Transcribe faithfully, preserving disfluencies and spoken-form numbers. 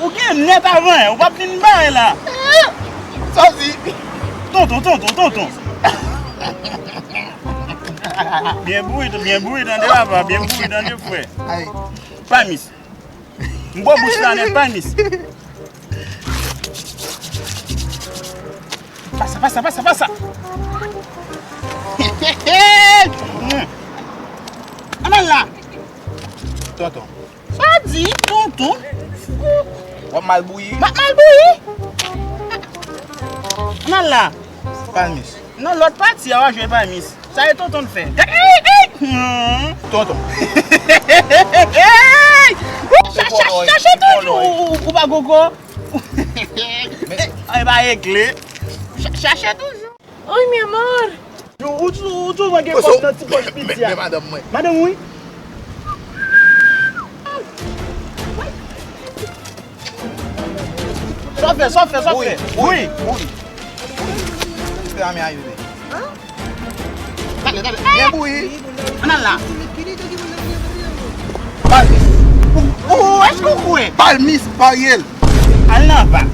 Ou gen nèt avan, ou p ap vin bare la. Sa w di? Tonton, tonton, tonton. Byen bouri, byen bouri, tande papa, byen bouri, tande frè. Ay. Palmis. M bò bouch la nèt, Palmis. Pasa, pasa, pasa, pasa. Ann al la. Tonton. Sa di, tonton? W ap mal bouyi? M ap mal bouyi. Ann al la. Palmis. Nan lòt pati a, w a jwe Palmis. Sa e tonton fè. Ey, ey! Hmm. Tonton. Ey! Chache, chache toujou ou, ou pa gogo. Ay, ba ekle. Cha- Chache toujou. Ay, mi amor. Yo, ou tou, ou tou gen pòch nan ti pòch piti a. Men madanm mwen. Madanm wi. Sa w fè, sa w fè, sa w fè. Wi, wi, wi. Fè ame a rive. Tale, tale. Byen bouyi. Ann al la. Palmis. Ou, ou, èske ou kwè? Palmis, parye l. Al nan va.